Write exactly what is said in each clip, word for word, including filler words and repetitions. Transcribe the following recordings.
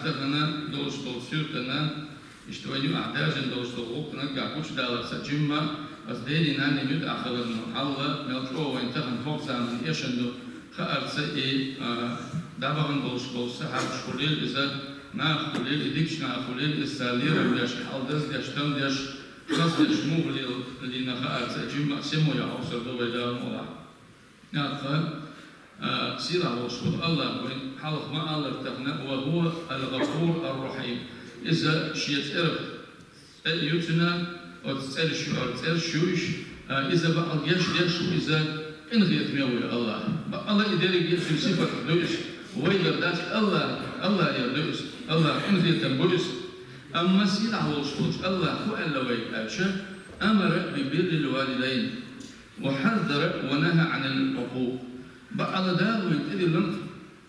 Тахана долуш долу суьртана, иштта вайн юкъахь даьржина долуш долу гӀуллакх наггахь гучудаларца жимма, аса денний-нанний муьтӀахь хиларна хьалла, мел чӀогӀа вайн тахана хӀокху заманан эшна ду, хаарца и, а, дӀабахана болуш болу сахьабаш хуьлийла иза, нах хуьлийла, и дикачу нах хуьлийла иза, цара лерам беш, хьал даздеш, там деш, хаза деш муха лелийна хаарца жимма а сема яхьовсар ду вай Дала мукъалахь. ТӀаккха, а, сийлахь волуш волу АллахӀ вайн хьалха ма-аллара тахана: «Ва хӀува ал-ГӀафур ар-Рахьим». Иза шен цӀерах цӀе ю цуьнан, оцу цӀераш ю аьлла цӀераш ю уьш, а, иза бакъ гечдеш ву, иза къинхетаме ву и АллахӀ. Бакъала и дерриге а цуьнан сифаташ ду иза. Вайгара дац, АллахӀ, АллахӀера ду иза. АллахӀ къинхетам бу иза. Амма сийлахь волуш волчу АллахӀ хӀун аьлла вайга аьлча: «Амара би биррил валидайн». «Ва хьаззара ва наха Ӏанил укъукъ». Бакъала Дала вайн тӀедиллина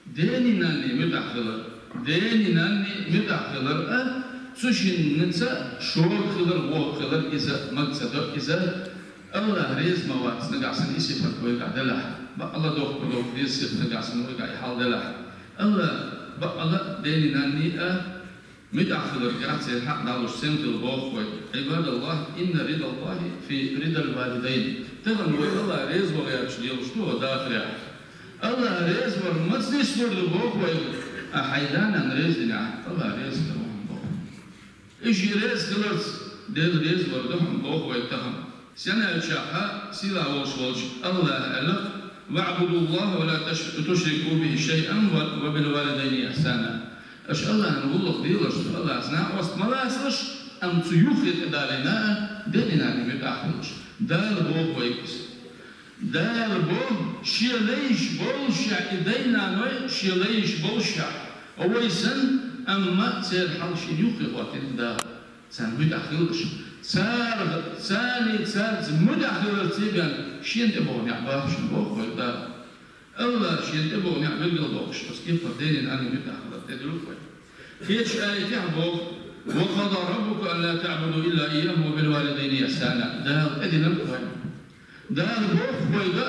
денний-нанний муьтӀахь хилар. Денний-нанний муьтӀахь хилар а, цу шиннаца шога хилар, вогӀу хилар иза мага ца до, иза АллахӀ реза ма вац нагахь санна и сифат вайгахь делахь. Бакъала дохко-дохко деза сифат нагахь санна вайгахь и хьал делахь. АллахӀ бакъала денний-нанний а, муьтӀахь хилар тӀехь церан хьакъ далуш сема хила боху вай: «ГӀибадаллахӀ, инна ридаллахӀи фи ридал валидайн». Тахана вай АллахӀ реза вара гӀерташ лелаш ду хӀокху дахарехь. АллахӀ реза вар маца нислур ду боху вайга, а хьайн да-нана реза динехь, АллахӀ реза хир ву хьуна боху. И шен реза хиларца Дела реза вар ду хьуна боху вай тахана. Сен аьлчахьа, сийлахь волуш волчу АллахӀа аьлла: «ВаӀбудуллахӀа ва ла таш-, тушрику бихӀи шайъан ва, ва бил валидайни ихсана». Аша АллахӀан гӀуллакх делаш, АллахӀца накъост ма лацалаш, амма цу юххе тӀедалийна а, денний-нанний муьтӀахь хилалаш. Дала боху вайга иза. Дала боху, шен лайш боллушехь, и дай-наной шен лайш боллушехь, вай санна, амма церан хьал шена юххе хӀоттийна Дала. Царна муьтӀахь хилалаш. Цара, царний цаьрца муьтӀахь хиларца бен шена тӀебогӀу некъ боху шуна боху вай Дала. АллахӀа шена тӀебогӀу некъ билгалдоккхуш, оцу кепара денний-нанний муьтӀахь хилар тӀедуьллу вай. Кхечу аятехь боху: «Ва къада раббука алла таӀбуду илла ийяхӀу ва бил валидайни ихсана». Дала тӀедиллина вайна. Дала боху вайга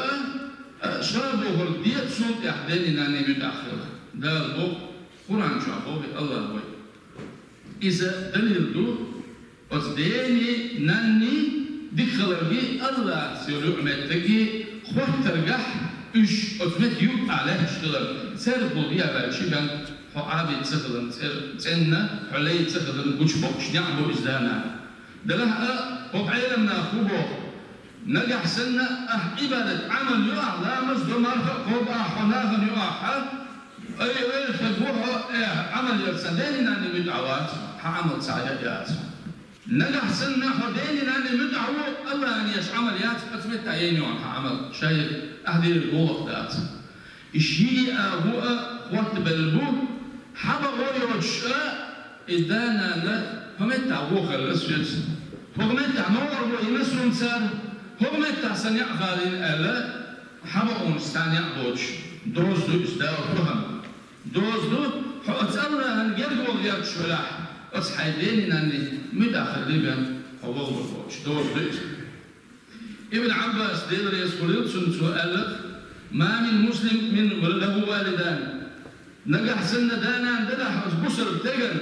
а, а, ша бохург де а, цул тӀаьхьа денний-нанний муьтӀахь хила. Дала боху, Къуръан чохь боху АллахӀа вайга. Иза далил ду, оцу денний, нанний дика хиларгий, АллахӀца йолу юкъаметтиггий, хоттаргахь уьш оцу метта юккъехь лаьтташ хилар, церан гӀуллакх дӀа а ваьлча бен хьо Ӏабийта ца хиларна, цӀер-, цӀенна хьо лай ца хиларна гучубоккхуш некъ бу иза да-нана. Делахь а, хӀокху Ӏеламнаха хӀун боху? Нагахь санна ахь Ӏибадат, Ӏамал ю ахь, ламаз до, марха а кхобу ахь, хьо нахана ю ахь, хьа? Ай, ойла стаг ву хьо, э, Ӏамал яр сан денний-нанний муьтӀахь вац, хьан Ӏамал цхьа а яц. Нагахь санна хьо денний-нанний муьтӀахь ву, АллахӀан еш Ӏамал яц, оцу метта яйна йогӀу хьан Ӏамал, шайх, ахь дийриг гӀуллакх дац. И шиъ а, вуъ а хоттабелла бу, хьан бакъо йоцуш а, и да-нана хӀокху меттехь вон хилла соьца. ХӀокху меттехь могӀархо йина суна цара, хӀокху меттехь сан некъ халийна аьлла, хьан бакъонаш цхьа некъ боцуш, доза ду иза Дала тахана. Доза ду, хьо оцу АллахӀан герга ваха гӀерташ велахь, оцу хьайн денний-нанний муьтӀахь хилла бен хьо вогӀур воцуш, доза ду иза. Ибн Ӏаббас, Дела реза хуьлийла цунна, цо аьлла: «Ма мин муслимин лаху валидан». Нагахь санна да-нана делахь оцу бусалба стеган,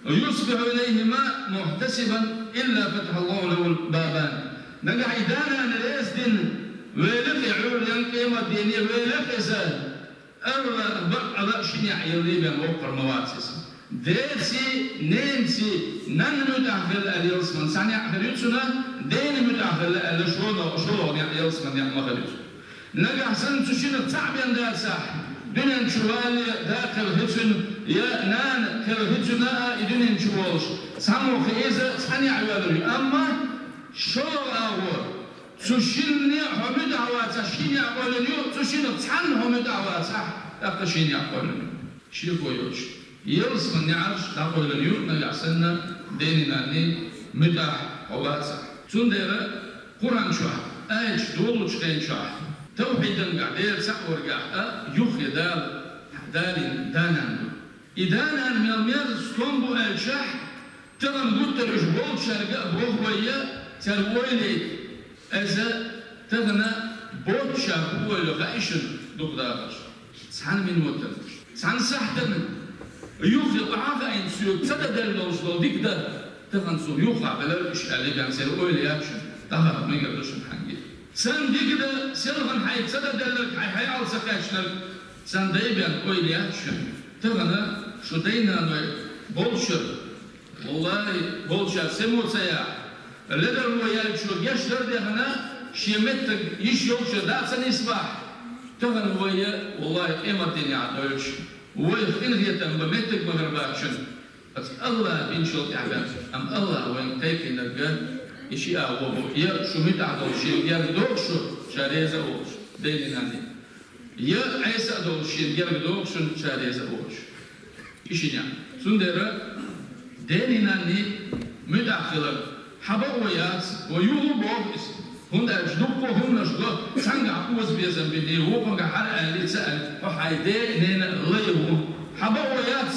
«юсбиху илайхима мухтасибан илла фатахаллаху лаху бабан». Нагахь и да-нана реза дина, велахь и Ӏуьйранна, къематдене велахь иза, АллахӀа бакъала ши некъ елла бен воккхур ма вац иза. Деций, ненаций, нанна муьтӀахь хилла аьлла ялсаман цхьа некъ хир ю цунна, дена муьтӀахь хилла аьлла шолгӀа, шолгӀа некъ, ялсаман некъ ма хир ю цунна. Нагахь санна цу шинах цхьаъ бен дацахь, дуьнен чу валале да кхелхи цуьнан, я нана кхелхи цуьнан а и дуьнен чу волуш, цхьаммо хи иза цхьа некъ йоьллур ю, амма шолгӀа агӀор, цу шинна хьо муьтӀахь вацахь, ши некъ къоьллина ю, цу шинах цхьанна хьо муьтӀахь вацахь, тӀаккха ши некъ къоьллина ю. Шеко йоцуш, ялсаман неӀарш дӀакъоьллина ю, нагахь санна денний-нанний муьтӀахь хьо вацахь. Цундела Къуръан чохь, аяташ долучу хен чохь, тавхьидангахь, Дела цхьаъ варгахь а юххе Дала далийна да-нана ду. И да-нана мел мерза стом бу аьлчахь, тахана гуттар уьш болчаьрга а боху вай, цаьрга ойла яйта. Иза тахана боццушехь хӀун ойла ю хаьий шуна дукха дахарш? Цхьана минотана, цхьана сахьтана, Юха вахьа хаийна соьга ца дан делла долуш долу дика дан, тахана суна юххехь белара уьш аьлла, бен сера ойла яц шуна, тахана мегар ду шуна хьаьнгге. Сан дика дан, селхана хьайн ца дан делларг, хьайн хьаьвза ца кхаьчнарг, сан дай бен ойла яц шуна. Тахана шу дай-наной болчара, валлахӀи, болчара сема ца яхь, ледарло яьллачо гечдар а дехна, шен меттиг йиш йолчара дӀа а ца нисбахь, тахана вай, валлахӀи, къематдийнахь доьлча, вайх къинхетам бан меттиг ма хир бац шуна. Аса АллахӀа бинчул тӀаьхьа бен, амма АллахӀа вайна кхайкхийнарг и ши агӀо бу: я шу муьтӀахь долуш шена герга доху шу, ша реза а волуш, дайна-нанна. Я Ӏеса а долуш шена герга доху шуна, ша реза а волуш. И ши некъ. Цундела дайна-нанна муьтӀахь хилар хьан бакъо яц, вай юха а боху иза. ХӀунда аьлча дуккха а хӀуманаш го, цхьаьнгахь озабезам бина, вукхуьнгахь хӀара аьлла, ца аьлла, хьо хьайн ден а, ненан а лай ву. Хьан бакъо яц,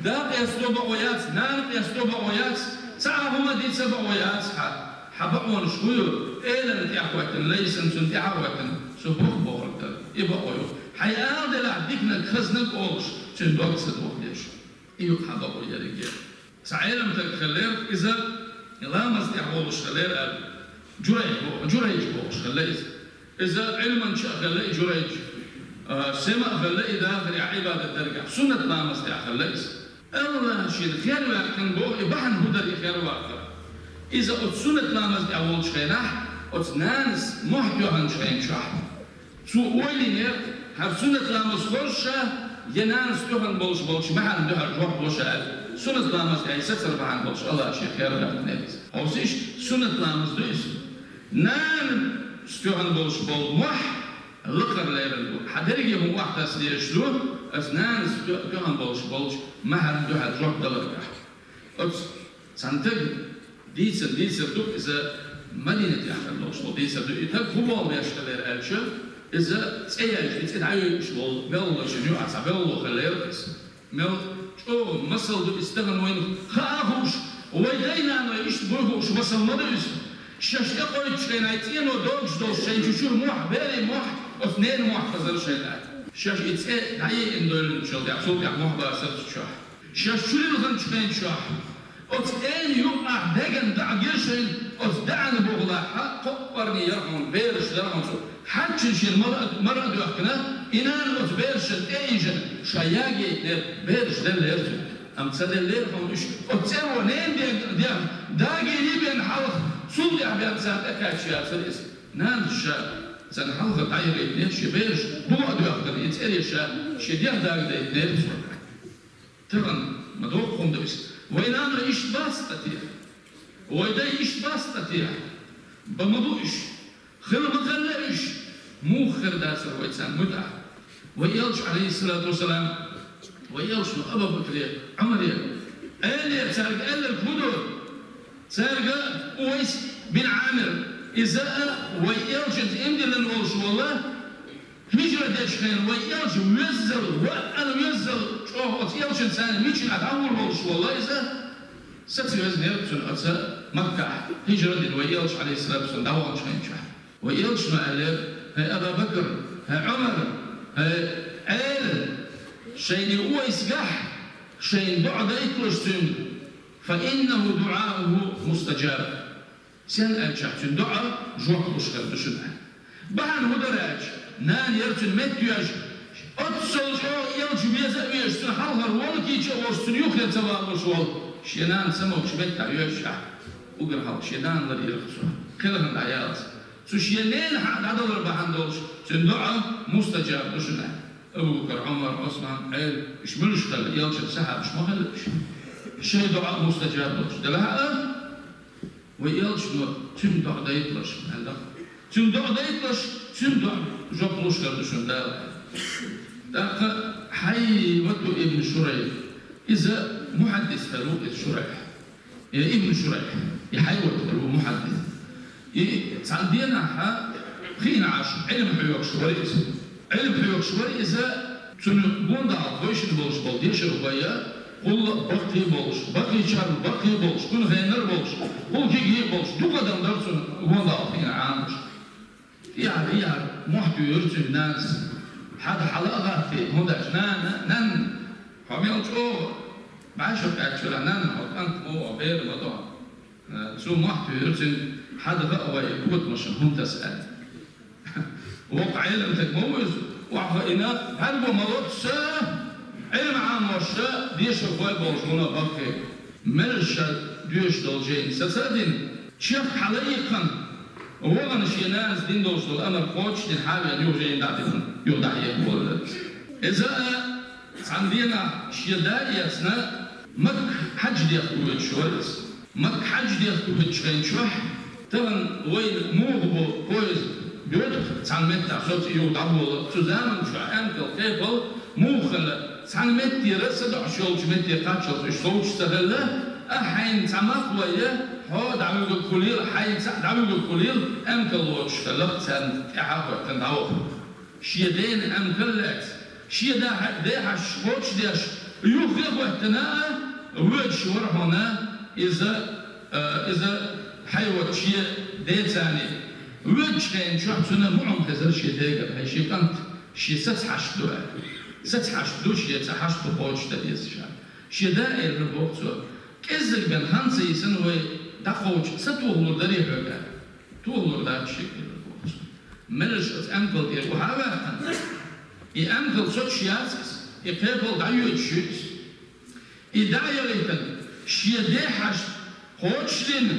да къесто бакъо яц, нана къесто бакъо яц, цхьа а хӀума дийца бакъо яц хьан. Хьан бакъонаш хӀун ю? Элана тӀехь а хӀоьттина, лай санна цунна тӀехь а хӀоьттина, со боху бохург дара. И бакъо ю. Хьайн ала делахь диканиг, хазаниг олуш, цуьнан дог ца дохадеш. И ю хьан бакъо ерриге. Цхьа Ӏеламстаг хиллера, иза ламаз тӀехь волуш хиллера аьлла. Журайж бо-, Журайж бохуш хилла иза. Иза Ӏилманча а хилла и Журайж. А, сема а хилла и дахарехь, Ӏибадат даргахь. Суннат ламаз тӀехь хилла иза. АллахӀа шена хер ваьккхина боху, и бахьана хӀун дара и хер ваккхар? Иза оцу суннат ламаз тӀехь волчу хенахь, оцу нанас мохь тоьхначу хен чохь, цо ойла йинера, хӀара суннат ламаз хоржу ша, я нанас тоьхна болуш болчу маьхьарна дуьхьал жоп ло ша аьлла. Суннат ламаз тӀехь и сацар бахьана болуш АллахӀа шена хер ваьккхинера иза. Хьовса иштта, суннат ламаз ду иза. Нанас тоьхна болуш болу мохь лакхара лерина бу. Хьан дерриге хӀума охьатасса дезаш ду, аса нанас тоьхна болуш болчу маьхьарна дуьхьал жоп даларгахь. Оцу цхьана стага дийцар, дийцар ду, иза Мадинатехь хилла долуш долу дийцар ду. И стаг хӀун боху беш хиллера аьлча, иза цӀе яьлча, и цӀе дӀайойуш волу меллачун юкъахь цхьа мелло хиллера иза. Мел чӀогӀа масал ду иза тахана вайна хаа хууш, вай дай-наной иштта буй хууш масал ма ду иза. Шаьш тӀекхойчу хенахь, и цӀено догуш долуш шайн чу чуьра мохь, берийн мохь, оцу ненан мохь хазара шайна аьлла. Шаьш и цӀе дӀайиъна девллачул тӀаьхьа, цул тӀаьхьа мохь бацара цу чохь. Шаьш чу лилхинчу хен чохь, оцу эна юкъахь деган даӀа гира шайна, оцу даӀана бухахь кхоъ парни яра хьуна, бераш яра хьуна цу. Хьаьжча шена мала а, мара а доьхкина, и нана оцу берашна тӀе а ийжина, ша ягийтинера, бераш деллера цуьнга. Амма ца деллера хьуна уьш, оцу цӀеро ненан деган дегӀ дагийна бен хьалха, цул тӀаьхьа бен царна тӀекхаьчча яцара иза. Нанас ша царна хьалха дӀайигийтинера шен бераш, бухахь а доьхкина, и цӀере ша шен дегӀ дагадайтинера цо. Тахана ма доккха хӀума ду иза. Вай нана иштта бац ткъа те? Вай дай иштта бац ткъа те? Бан ма бу уьш. Хила ма хилла уьш. Муха хир дацара вай царна муьтӀахь? Вай элча, Ӏалайхиссалату вассалам, вай элчано Абу-Бакре, Ӏумаре, Ӏеле цаьрга аьлларг хӀун ду? Цаьрга Увайс бин Ӏамир, иза а вай элчанца иман диллина волуш волу, хӀижра дечу хенахь вай элча веззал, ваъана веззал, чӀогӀа оцу элчанца царна мичара дӀагӀур волуш волу иза, саца везнера цунна оцу Маккахь, хӀижра дина вай элча, Ӏалайхиссалату вассалам, дӀаваханчу хенчохь. Вай элчано аьллера: «ХӀей, Аба-Бакр, хӀей, Ӏумар, хӀей, Ӏела, шайна и Увайсгахь шайна доӀа дайталаш цуьнга, фа иннаху дуӀауху мустаджаб». Сен аьлчахь, цуьнан доӀа жоп луш хир ду шуна. Бахьана хӀун дара аьлча, нана яра цуьнан меттайоьжна, оццул чӀогӀа элча веза а везаш, цуьнан хьалхара волу кийча а волуш, цуьнан юххе ца валалуш волу, шен нана ца могуш меттахь йоьжчахь, уггар хьалха шен нана ларъелира цо, кхелхина дӀаяллалц. Цу шен ненан хьакъ дӀадалар бахьана долуш, цуьнан доӀа мустаджаб ду шуна. Абу-Бакр, Ӏумар, Ӏусман, Ӏела, уьш муьлш хилла, элчан сахьабаш ма хилла уьш. Шайн доӀа мустаджаб долуш. Делахь а, вай элчано цуьнга доӀа дайталаш аьлла. Цуьнга доӀа дайталаш, цуьнан доӀа жоп луш хир ду шуна Дала. ТӀаккха Хьайвату ибн Шурайх, иза мухьаддис хир ву, иза Шурайх. Э, ибн Шурайх, и Хьайват хир ву мухьаддис. И цхьана денахь пхиъна Ӏаш Ӏилма хьоьхуш вара иза. Ӏилма хьоьхуш вара иза, цуьнан гондахьалх вайшинна болуш болу дешархой, гӀуллакх баккхий болуш, баккхийчарна баккхий болуш, кхуьнан хенара болуш, кхул кегий а болуш, дукха адам дара цуьнан гондахьалх хиъна Ӏамош. ТӀехьа-тӀехьа мохь туьйхира цуьнга нанас. Хьада хьала а гӀаттий, хӀунда аьлча нана, нанна, хьо мел чӀогӀа БӀаь шу кхаьчча велахь, нанна, хьо кӀант ма ву, бер ма ду хьо. Э, цо мохь туьйхира цуьнга, хьада гӀа а вай, котамашин хӀума таса аьлла. Воккха Ӏелам стаг ма ву иза, охьахиъна, бӀарго ма лоцу са, Ӏилма Ӏамош са, дешархой болуш вуно баккхий. Меллаша доьшуш долу жайна саца а дина, чехка хьала а йикхина, вахана шен нанас дина долуш долу амар кхочушдина хьа а веана, юха жайна дӀа а дина, юха дӀахьеха волавелла. Иза а цхьана дийнахь шен да а эцна, Макка хьаьж дехка воьдуш вара иза. Макка хьаьж дехка воьдучу хен чохь, тахана вайна муха бу поезд боьду-кх цхьана меттехь, соцу юха дӀаболу, цу заманчохь аьмкал, кхепал муха хилла, цхьана меттера садоӀуш йолчу метте кхаччалц уьш совцуш ца хилла, ахь хьайна цхьа мах вайя, хьо дӀавуьгург хуьлийла, хьайна цхьаъ дӀавуьгург хуьлийла, аьмкал лоцуш хилла-кх царна тӀаьхьа а хӀоьттина дӀаваха. Шен дена аьмкал лаьцна, шен да хьа-, дехьашха кхочушдеш, юххе а хӀоьттина а, воьдуш вара хьуна иза, а, иза хьайватта шен децани. Воьдучу хен чохь цунна муӀам хезара шен дегара, хьай шен кӀант, шен саца хьашт ду аьлла. Саца хьашт ду, шен цӀа хьашт ду, кхочушдан деза ша. Шен да элира боху цо: «КӀеззиг бен хан ца йисина вай дӀакхочу, са тохалур дарий хьоьга?» «Тохалур дац шега», — элира боху цо. Меллаша оцу аьмкал тӀера охьа а ваьккхина, и аьмкал соцуш яц иза, и кхепал дӀайоьдуш ю иза. И дӀа а яхийтина, шен дехьашка кхочушдина,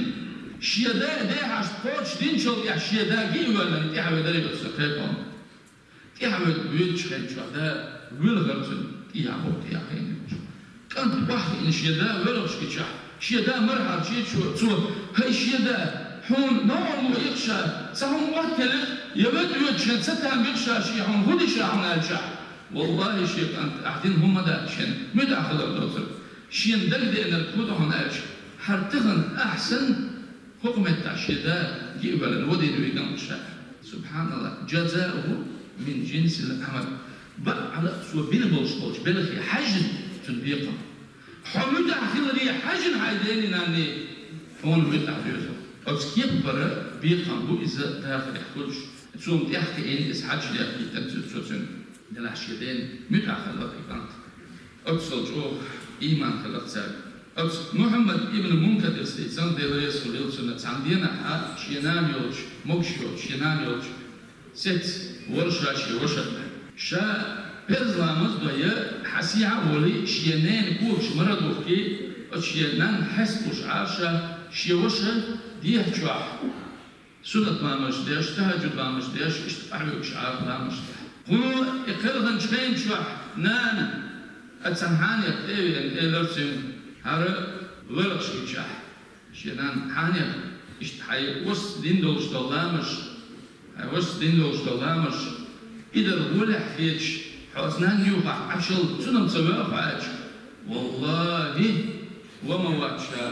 шен да дехьашка кхочушдинчул тӀаьхьа шен да ги а воьллина, тӀаьхьаведарий оцу кхепална. ТӀаьхьавоьду воьдучу хен чохь да вилхара цунна тӀехьа боху, тӀехьа хиъна йолчу. КӀант охьахиъна шен да воьлхуш гичахь, шен да мархьарчийчо цо: «ХӀай шен да, хьуна новкъарло йи-кх ша, цхьа хӀума оттаелли-кх, я вед воьдучу хен ца там бу-кх ша шен, хьуна хӀун ди ша хьуна?» — аьлчахь, валлахӀи, шен кӀант, ахь дина хӀума ма дац шена, муьтӀахь хилар доцург. Шена дагадеанарг хӀун ду хьуна аьлча, хӀара тахана ахь санна, хӀокху меттехь шен да гиъвеллина вадийна вигна ша. СубхьаналлахӀ, джазауху мин джинсил Ӏамал. Бакъ Ӏала а цо бина болуш болчу белхе хьаьжжина цунна бекхам. Хьо муьтӀахь хиларе хьаьжжина хьайн дений, нанний хьуна муьтӀахь доьзал. Оцу кепара бекхам бу иза дахарехь хуьлуш. Цунна тӀаьхьа кхиийна иза хьаьж дехкийтина цо, цо цуьнан. Делахь шен дена муьтӀахь хилла и кӀант. Оццул чӀогӀа ийман хилла цаьрга. Оцу Мухьаммад ибн Мункадирс, Дела реза хуьлийла цунна, цхьана дийнахь шен нана йолчу, могуш йоцуш шен нана йолчу сецца вара ша шен ваша. Ша парз ламаз а дой, хьан сехьа а волий, шен ненан когаш мара а духкий, оцу шен нанна хьесталуш Ӏара ша, шен ваша дехьа чохь суннат ламазаш деш, тахӀажжуд ламазаш деш, иштта къахьоьгуш Ӏара ламазаш деш. Кхуо и кхелхинчу хен чохь нана, а цхьана хьанех тӀе а веана, элира цуьнга: «ХӀара воьлхуш гичахь, шен нана, хьанех иштта хьайн вас дина долуш долу ламазаш, хьайн вас дина долуш долу ламазаш, и дара гӀолехь хеташ, хьо оцу нанна юхахь Ӏаш хилла, цунна-м ца воьлху хьо?» — аьлча: «ВаллахӀи, ва ма воьлху ша,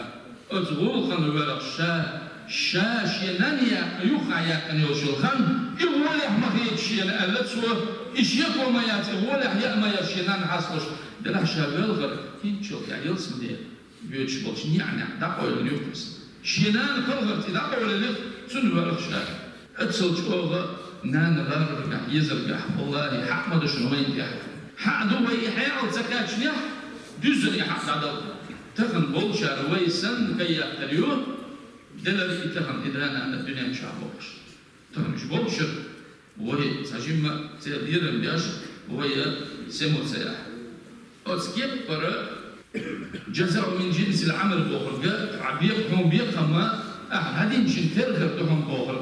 оцу гӀуллакхана воьлхуш ша, ша шен нанна яьккхина, юххехь яьккхина йолуш йолу хан, и гӀолехь ма хета шена», — аьлла цо, и шеко ма яц, и гӀолехь яа ма яц шен нанна хьасталуш. Делахь ша воьлхура хӀинцачул тӀаьхьа ялсамане воьдуш болчу неӀанехь дӀакъовлина ю-кх иза. Шен нана кхалхарца и дӀакъовлийла-кх, цунна воьлху ша. Оццул чӀогӀа нана гӀараргахь, езаргахь, валлахӀи, хьакъ ма ду шуна вайна тӀехь. Хьакъ ду вай и хьекъал ца кхаьчнехь, дуьззина и хьакъ дӀадала. Тахана болчара вай санна кхайкхор ю, делара и тахана и да-нана дуьнен чохь бохуш. Тахана уьш болчара вай цхьа жимма церан лерам беш, вай сема ца яхь. Оцу кеппара джазау мин джинсил Ӏамал бохург, хьан бекхам, хьуна бекхам, ахь дӀадинчун тергар ду хьуна бохург.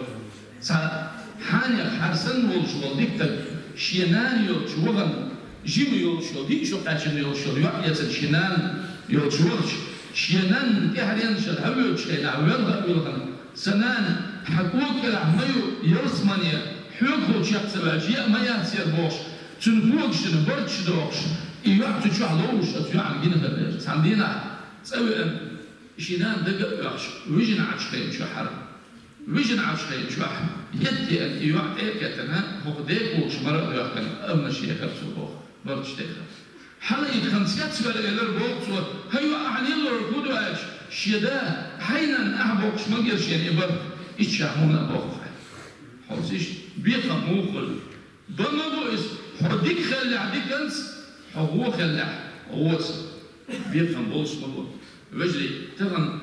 Цхьа хьанех хӀара санна волуш волу дика стаг, шен нана йолчу вахана, жима йолуш йолу, дин чу кхаьчна йолуш йолу йоӀ эцна шен нана йолчу вахча, шен нанна тӀаьхьаренна шен хьан воьдучу хенахь, воьлха а воьлхана: «Сан нана, хьан кога кӀелахь ма ю ялсамане, хьоьгахула чекх ца ваьлча, яа ма яц хӀара», — бохуш, цуьнан когашна барташ дохуш, и йоӀ цу чохь ловзуш, оцу йоӀана гина хилла. Цхьана дийнахь цӀа веана, шен нана дага а оьхуш, вижина Ӏачу хенчохь хӀара. Вижина Ӏачу хенчохь, етт еана и йоӀ тӀе а кхеттина, хӀокху ден когаш мара а доьхкина, амма шен хӀара цо боху, барташ тӀе а хилла. Хьала и хан цецвелла элира боху цо: «ХӀай йоӀ, ахьа лелорг хӀун ду?» — аьлча, шен да: «Хьайна ахьа боккхуш ма гира шена и барт, иштта ша хьуна а боккху хьайн». Хьовсийша, бекхам муха хуьлу? Бан ма бу иза, хьо дика хиллехь диканца, хьо вон хиллехь вонца. Бекхам болуш ма бу. Вежарий, тахан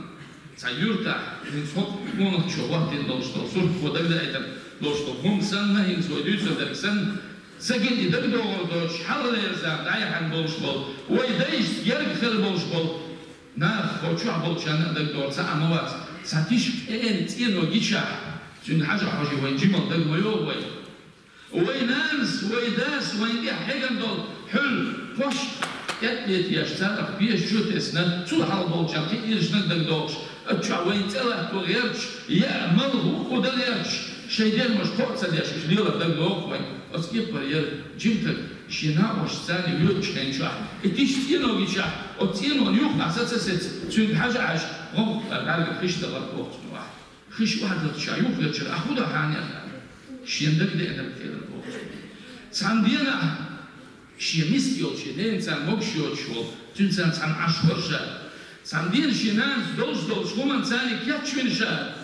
цхьа юьртахь, хӀинца хӀокху къонахчо хӀоттийна долуш долу, сурт хӀокхо дагадаийтина долуш долу хӀума санна, хӀинца вай дуьйцур дерг санна, ца гина и дагадогӀур доцуш, хьалха лерза дӀаяхьна болуш болу, вай дайшца герга хир болуш болу нах, хӀокху чохь болчарна а дагадогӀур цхьа а ма вац, цхьа тиша кӀена цӀено гичахь, цуьнга хьажа хьожий вайн жимал дага ма йогӀу вай. Вай нанас, вай дас вайна тӀехь хьегна долу хьуьлла, кхош, тӀетӀетеш, царах пеша чу а тесна, цул хьалха болчарна кхин а ирча наг дагадогӀуш, оцу чохь вайна цӀе латто гӀерташ, яа, малха, хӀуъу дан гӀерташ, шайн дегӀмаш кхоъ ца деш, уьш лелар дагадогӀу вайна. Оцу кепара яра жимтаг шен накъосташца царна воьдучу хен чохь, и тиша цӀено гичахь, оцу цӀенона юххехь саца а сеца, цуьнга хьажа Ӏаш, гӀовгӀа бӀаьргара хиш далар боху цунах. Хиш охьадахча юххерчара, ахь хӀун до хьан яхна? Шен дагадеанарг кхерар боху. Цхьана дийнахь шен миска йолу шен ненан царна могуш йоцуш волу, цуьнан царна цхьаьна Ӏаш вара ша. Цхьана дийнахь шен нанас долуш долчу хӀуманца царна кечвина ша.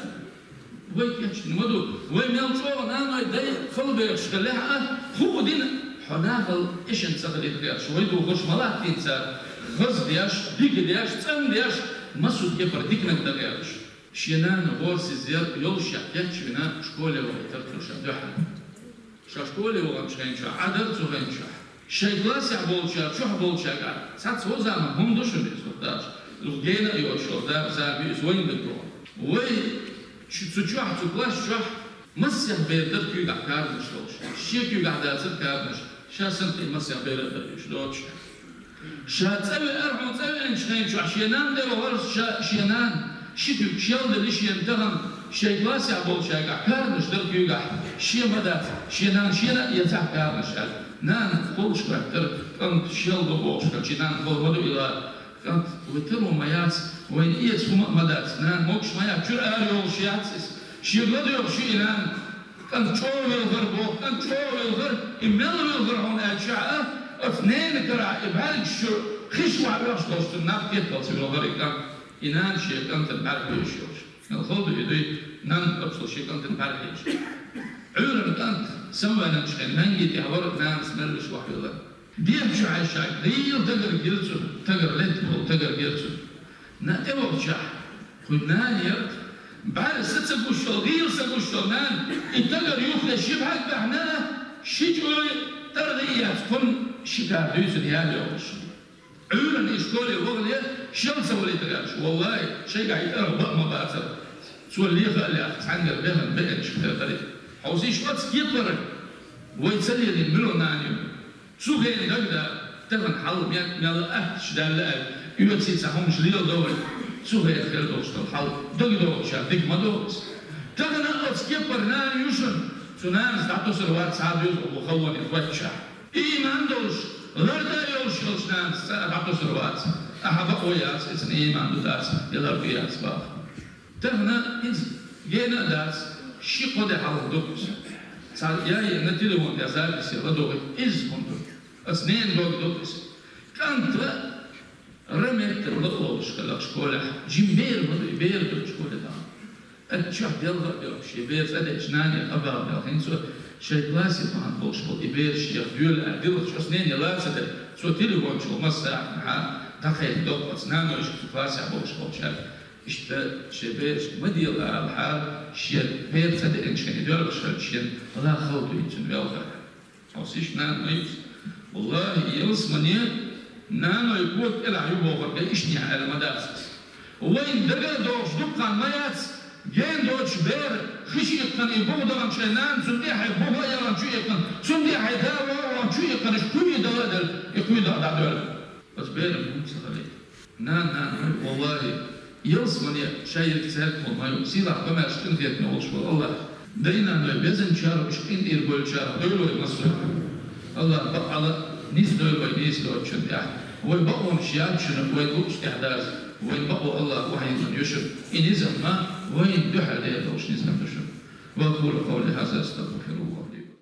Вай кечвина ма ду, вай мел чӀогӀа наной дай халабехаш хиллехь а, хӀуъу дина, хьо нахала эшна ца хилийта гӀерташ, вай духарш ма латтийна цара, хаза деш, дика деш, цӀандеш, массо а кепара диканаг дан гӀерташ. Шен нана гӀорасиз яр йолушехь кечвина школе вахийтар цо ша дуьхьал. Ша школе ваханчу хен чохь, Ӏа дара цу хен чохь. Шайн классехь болчара, чохь болчаьрга цхьацца хӀоза ма хӀума ду шуна иза хӀутташ. Иза гена а йоцуш, хӀоза, зама иза вайна дагадогӀу. Вай чу-, цу чохь, цу класс чохь массех бер дара куьйгахь каранаш долуш. Шен куьйгахь дацара каранаш. Ша санна кхин массех бер а дара уьш доцуш. Ша цӀа веара, хьуна цӀа веанчу хен чохь шен нана тӀе вахара ша, шен нана ши куьг шел дели шена тахана, шайн классехь болчаьргахь каранаш дара куьйгахь, шен ма дац, шен нана шена а эцахь каранаш аьлла. Нана кхуллуш хӀоьттара, кӀант шел до бохуш хилча, нана хала ма ду и ла, кӀант, вай таро ма яц, вайна эца хӀума а ма дац, нана могуш ма яц, чуьра ара йолуш яц иза. Шен ладоьгӀуш ю и нана. КӀант чӀогӀа велхар боху, кӀант чӀогӀа велхар, и мел велхар хьуна аьлча а, оцу ненан карахь и бӀаьргаш чу хиш охьавоьхуш долуш цуьнан наб кхеталц велхар и кӀант. И нана шен кӀантана бӀаьрг хьоьжуш йолуш. Мел хала ду и дуй, нанна оццул шен кӀантана бӀаьрг хьоьжуш. Ӏуьйранна кӀант самаваьллачу хенахь нанна тӀехь вара нанас меллаша охьавелла. Дехьа чу хьаьжча, гӀийла тагар гира цунна, тагар летта болу тагар гира цунна. На тӀе вахчахь, кхуьнан нана яра, бӀаьрса ца гуш йолу, гӀийла ца гуш йолу нана, и тагар юххе ши бӀаьрг баьхна а, ши чӀой тӀаргӀа а яц, кхунна ши кара дуьйцина яла йолуш. Ӏуьйранна и школе вахале, шел ца валийта гӀерташ, валлахӀи, шайгахь и тӀаргӀа баа ма бацара. Цо леха а лехна, цхьаьнгара бехана беанчух тера дарий. Хьовсийша оцу кепара, вай ца лелийна муьлха нана ю. Цу хенан дагадара, тахана хьал мел, мел атташ даьлла аьлла, оьций цхьа хӀумаш леладо вай. Цу хенан хир долуш долу хьал дагадогӀучара дика ма догӀу иза. Тахана оцу кепара нана ю шуна, цу нанас дӀатосур вац цхьа а доьзалхо халонехь хоьттучохь. Ийман долуш, ларда а йолуш йолчу нанас цкъа а дӀатосур вац. Ахьа бакъо яц, иза ийман ду дац, я ларда яц бакъ. Тахана иза гена а дац, ши-кхо де хьалха ду иза. Цхьа яйена телефон тӀе записе ладогӀи, иза хӀума ду. Аса ненан дог ду иза. КӀанта ра меттана лакъалуш хилла школехь, жима бер ма ду, и бер ду школе тахана. Ат чохь делха а делха, шен бер цӀа деача нане къабал делха. ХӀинца шайн классе бахьана болуш болу и бераш шех доьла аьлла, дилхачу аса нене лаца дара. Цо телефон чу массарахь дӀакхайкхина доккхаца нанойшка цу классехь болуш болчаьрга. Иштта шайн берашка ма дела алахьара, шен бер цӀа деанчу хенахь доьргӀаш хилча шен ала хала дуьйцу велхар. Хьовсийша, нана ма ю иза. ВаллахӀи, ялсамане наной кога кӀелахь ю бохург, ишнехь аьлла ма дац иза. Вайна дагара догӀуш дуккха хан ма яц, ген доцуш бер, хиш иккхана и буха даханчу хенахь нана цунна тӀаьхье буха а ялан чу иккхана, цунна тӀаьхье да вогӀу чу иккхана, иштта кхуьй а дала а делла, и кхуьй даха дӀадоьлла. Оцу беран хӀума ца хилийта. Нана, нана ма ю, валлахӀи, ялсамане шайриг цаьргахула ма ю, сийлахь къамаьлаш къинхетаме волуш волу АллахӀ. Дай-наной безначарах, уьш къинтӀера гойтучарах дойла вай массо а. АллахӀ бакъ Ӏала низ дойла вай нийса доцучун тӀехь. Вай бакъонаш яц шуна, вайн луучу тӀехь даза, вайн бакъо АллахӀ вахьийна ю шуна. И низам ма вайна дуьхьал дер долуш низам ду шуна. وأقول قولي هذا أستغفر الله لي